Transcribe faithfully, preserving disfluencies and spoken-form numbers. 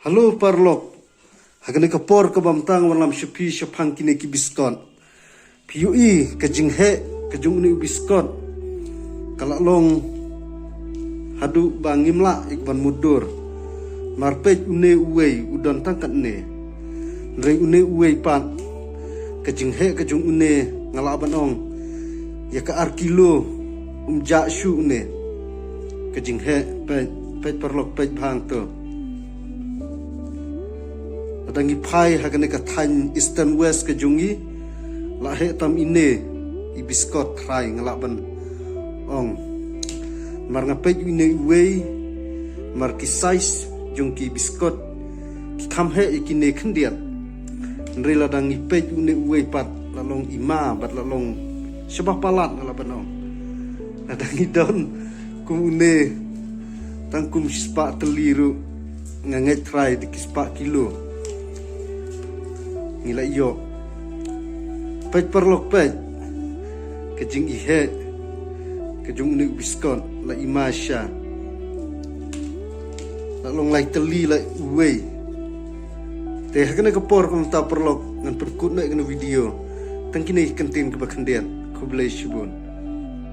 Hello paralok. Ha kane ka por kaba mynta nga wanlam sha phi shaphang kine ki biskot. Phi ïohi ka jingheh ka jong une u biskot ka la long haduh ba ngim lah ïa ka ban mutdur. Mar peit une uwei u don tang katne. Hynrei une uwei pat ka jingheh ka jong une nga lah ban ong ïa ka ar kilo um jah shuh une. Ka jingheh peit, peit paralok peit bha hangto. Lada ngi phai ha kane ka thaiñ Eastern West ka jong ngi la heh tam ine i biskot trai nga lah ban ong. Mar nga peit ine uwei mar ki size jong ki biskot ki kham heh ïa kine khyndiat. Hynrei lada ngi peit une uwei pat la long i ma bad la long shaba palat nga lah ban ong. Lada ngi don kum une tang kum shispah tylli ruh nga ngeit trai da ki spah kilo ngi la ïoh. Peit paralok peit ka jingiheh ka jong une u biskot la i ma sha la long lai tylli la uwei. Te ha kane ka por kumta paralok ngan pynkut na kane video tang kine ki kyntien kaba khyndiat. Khublei shibun.